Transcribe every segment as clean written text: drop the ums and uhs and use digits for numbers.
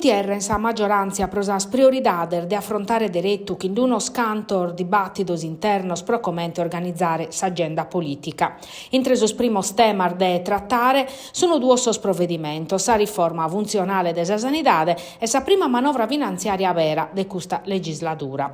Cuntierra in sa maggioràntzia pro sas prioridades de afrontare deretu chin d'unos cantos dibàtidos internos pro comente organizare s'agenda polìtica. Intre sos primos temas de tratare sunt duos sos provedimentos, sa riforma funtzionale de sa sanidade e sa prima manovra finantziària bera de custa legisladura.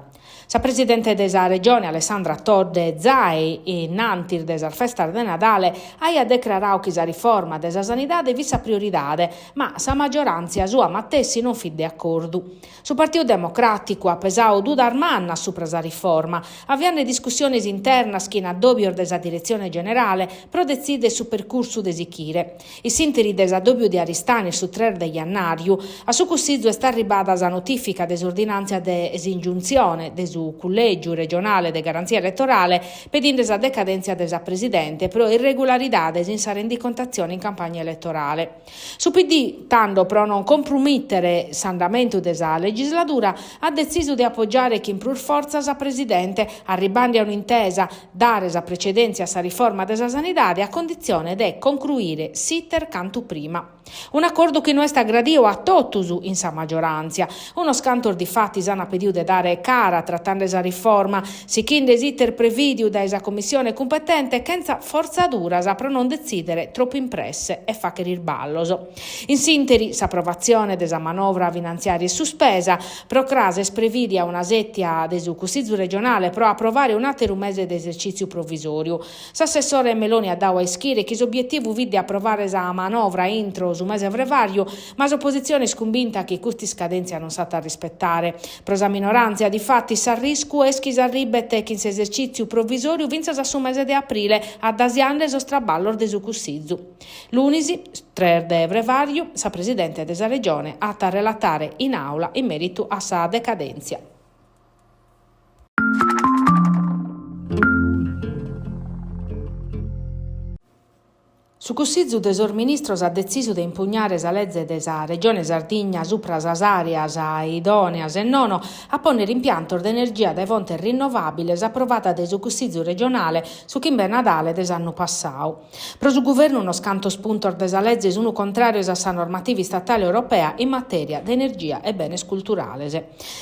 Sa presidente de sa Regione Alessandra Todde zai in antis de sas festas de Nadale aiat decraradu chi sa riforma de sa sanidade fit sa prioridade, ma sa maggioràntzia sua matessi non fit de acordu. Su Partidu Democràticu at pesadu dudas mannas supra sa riforma, aviande discussiones internas chin addòbios de sa diretzione generale pro detzìdere su percursu de sichire. In s'ìnteri de s'addòbiu de Aristanis su tres de jannàriu, a su Cussizu est arribada sa notìfica de s'ordinàntzia de s'ingiuntzione de su Cullègiu regionale de garantzia eletorale pedinde sa decadèntzia de sa presidente pro irregularidades in sa rendicontatzione in campagna eletorale. Su PD, tando, pro non comprumìtere s'andamentu de sa legisladura, at detzisu de apogiare chin prus fortza sa presidente, arribande a un'intesa, Dare sa precedèntzia a sa riforma de sa sanidade a conditzione de concruire s'iter cantu prima. Un'acordu chi no est agradiu a totus in sa magioràntzia. Unos cantos difatis ant pediu de dare cara tratende sa riforma, sichinde s'iter prevìdiu dae sa commissione cumpetente chentza fortzaduras pro non detzìdere tropu in presse e fàghere isballos. In s'ìnteri, s'aprovatzione de sa manovra finantziària est suspesa, Pro cras est prevìdia una sètia de su Cussizu regionale pro aprovare un'àteru mese de esercìtziu provisòriu. S'assessore Meloni at dadu a ischire chi s'obietivu fit de aprovare sa manovra intro su mese frevàriu, ma s'opositzione est cumbinta chi custa iscadèntzia non s'at a rispetare. Pro sa minoràntzia, difatis, s'arriscu est chi s'arribet chin s'esercìtziu provisòriu fintzas a su mese de aprile, addasiande sos traballos de su Cussizu. Lunis, tres de frevàriu, sa presidente de sa Regione at a relatare in àula in mèritu a sa decadèntzia. Su Cussizu de sos Ministros at detzisu de impugnare sa leze de sa Regione Sardigna supra sas àreas idòneas e nono a pònnere impiantos de energia dae fontes rinnovàbiles aprovada dae su Cussizu regionale su chimbe 'e Nadale de s'annu passadu. Pro su guvernu unos cantos puntos de sa leze sunt contràrios a sa normativa istatale europea in matèria de energia e benes culturales.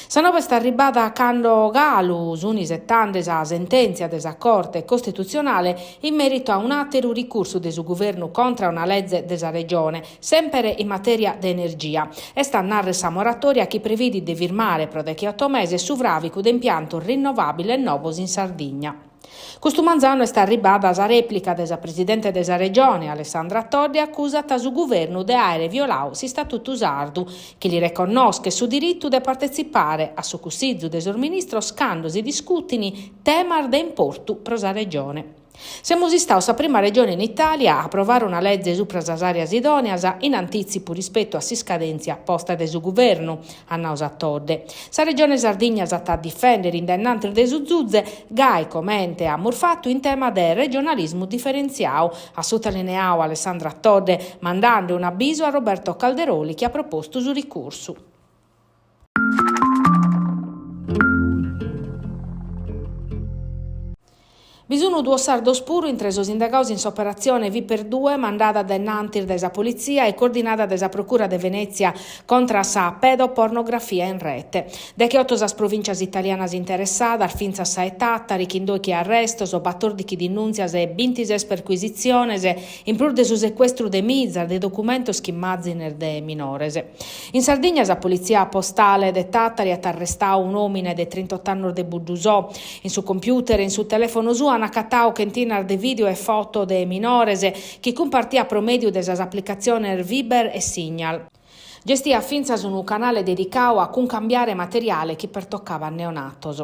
Sa nova est arribbada cando galu sunt isetende sa sentèntzia de sa Corte Costitutzionale in mèritu a un'àteru ricursu de su guvernu contra a una leze de sa Regione, semper in matèria de energia. Est a nàrrere sa moratòria chi previdit de firmare pro degheoto meses su fràvicu de impiantos rinnovàbiles novos in Sardigna. Custu manzanu est arribbada sa rèplica de sa presidente de sa Regione, Alessandra Todde, acusat su guvernu de àere violadu s'Istatutu sardu, chi li reconnoschet su diritu de partetzipare a su Cussizu de sos Ministros cando si discutint temas de importu pro sa Regione. Semus istados sa prima Regione in Itàlia a aprovare una leze supra sas àreas idòneas in antìtzipu rispetu a s'iscadèntzia posta dae su guvernu, at nadu sa Todde. Sa Regione Sardigna s'at a difèndere in dae innantis de su zuze, gai comente amus fatu in tema de regionalismu diferentziadu, at sutalineadu Alessandra Todde, mandende un'abisu a Roberto Calderoli chi at propostu su ricursu. Bi sunu duos sardos puru intre sos indagados in s'operatzione Viper 2 mandada a dae innantis dae sa politzia e coordinada dae sa Procura de Venètzia contra a sa pedopornografia in rete. Degheoto sas provìntzias italianas interessadas, fintzas sa 'e Tàtari, chin dòichi arrestos, batòrdichi dinùntzias e bintises percuisitziones, in prus de su secuestru de mizas de documentos chin màzines de minores. In Sardigna sa politzia postale de Tàtari at arrestadu un'òmine de trintot'annos de Buddusò. In su computer e in su telèfono suo an acatadu chentinas de vìdeo e foto de minores chi cumpartiat pro mèdiu de sas aplicatziones Viber e Signal. Gestiat fintzas unu canale dedicadu a cuncambiare materiale chi pertocabat neonatos.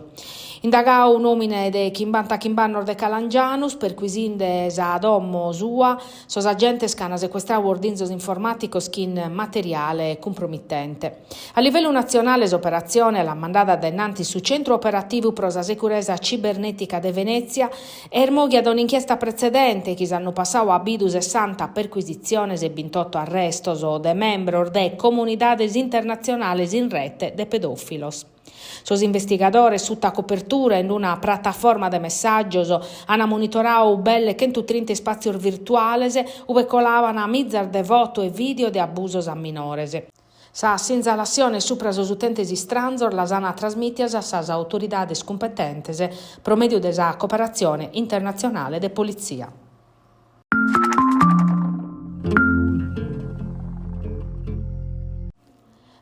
Indagadu un'òmine de chimbantachimb'annos de Calangianus, perquisinde sa domo sua, Sos agentes ch'an secuestradu ordinzos informàticos chin materiale cumpromitente. A livellu natzionale s'operatzione l'at mandada a dae innantis su Centru Operativu pro sa Seguresa Cibernètica de Venètzia e est mòghia da un'inchiesta pretzedente chi s'annu passadu at bidu sessanta percuisitziones e bintoto arrestos de membros de comunidades internatzionales in rete de pedòfilos. Sos investigadores suta copertura in una prataforma de messàgios ant monitoradu belle chentutrinta ispàtzios virtuales ue colaban mizas de foto e vìdeo de abusos a minores. Sas sinzalassiones supra sos utentes istranzos las an trasmìtias sas autoridades cumpetentes pro mèdiu de sa cooperatzione internatzionale de politzia.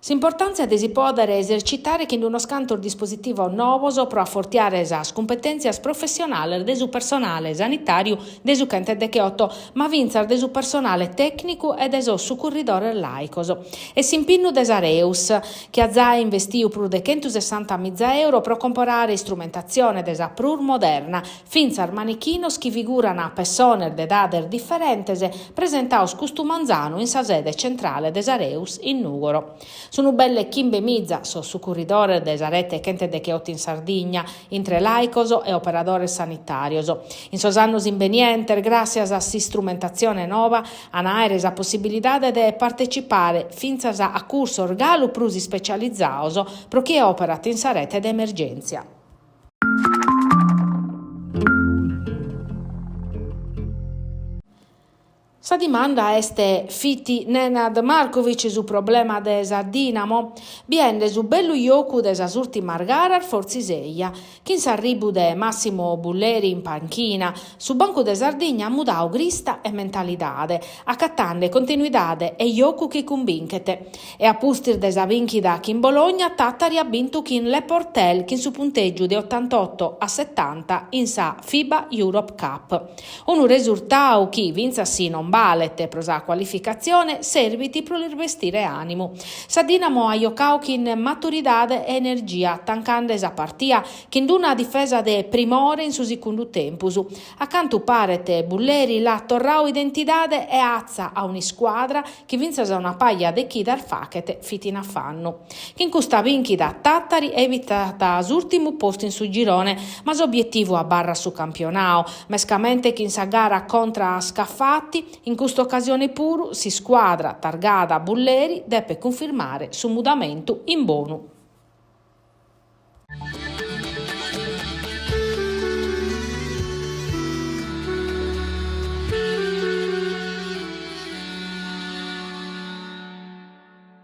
S'importàntzia de si pòdere esercitare chin unos cantos dispositivos novos pro afortiare sas cumpetèntzias professionales de su personale sanitàriu de su chentedegheoto, ma fintzas de su personale tècnicu e de sos sucurridores làicos. Est s'impinnu de sa Reus, chi at zai investiu prus de chentusessantamiza euro pro comporare istrumentatzione de sa prus moderna, fintzas manichinos chi figuran pessones de edades diferentes, presentados custu manzanu in sa sede centrale de sa Reus in Nùgoro. Sunt belle chimbemiza sos sucurridores de sa rete chentedegheoto in Sardigna, intre làicos e operadores sanitàrios. In sos annos imbenientes, gràssias a s'istrumentatzione nova, an a àere sa possibilidade de partecipare fintzas a cursos galu prus ispecializados pro chie òperat in sa rete de emergèntzia. Sa dimanda est, fit Nenad Markovic su problema de sa Dinamo? Biende su bellu jocu de sas ùrtimas garas fortzis eja. Chin s'arribu de Massimo Bulleri in panchina, su Bancu de Sardigna at mudadu grista e mentalidade, acatande continuidade e jocu chi cumbinchet. E a pustis de sa bìnchida chin Bologna, Tàtari at bintu chin Le Portel chin su puntègiu de otantoto a setanta in sa FIBA Europe Cup. Unu resurtadu chi, fintzas si non balet pro sa cualificatzione, serbit pro lis bestire ànimu. Sa Dinamo at jocadu chin maturidade e energia, tancande sa partia chin d'una difesa de primore in su segundu tempus. A cantu paret Bulleri l'at torradu identidade e atza a un'iscuadra chi fintzas a una paja de chidas faghet fit in afannu. Chin custa bìnchida Tàtari evitat s'ùrtimu postu in su girone, ma s'obietivu abarrat su campionau, mescamente chin sa gara contra a Scafati, in custa ocasione puru s'iscuadra targada Bulleri depet cunfirmare su mudamentu in bonu.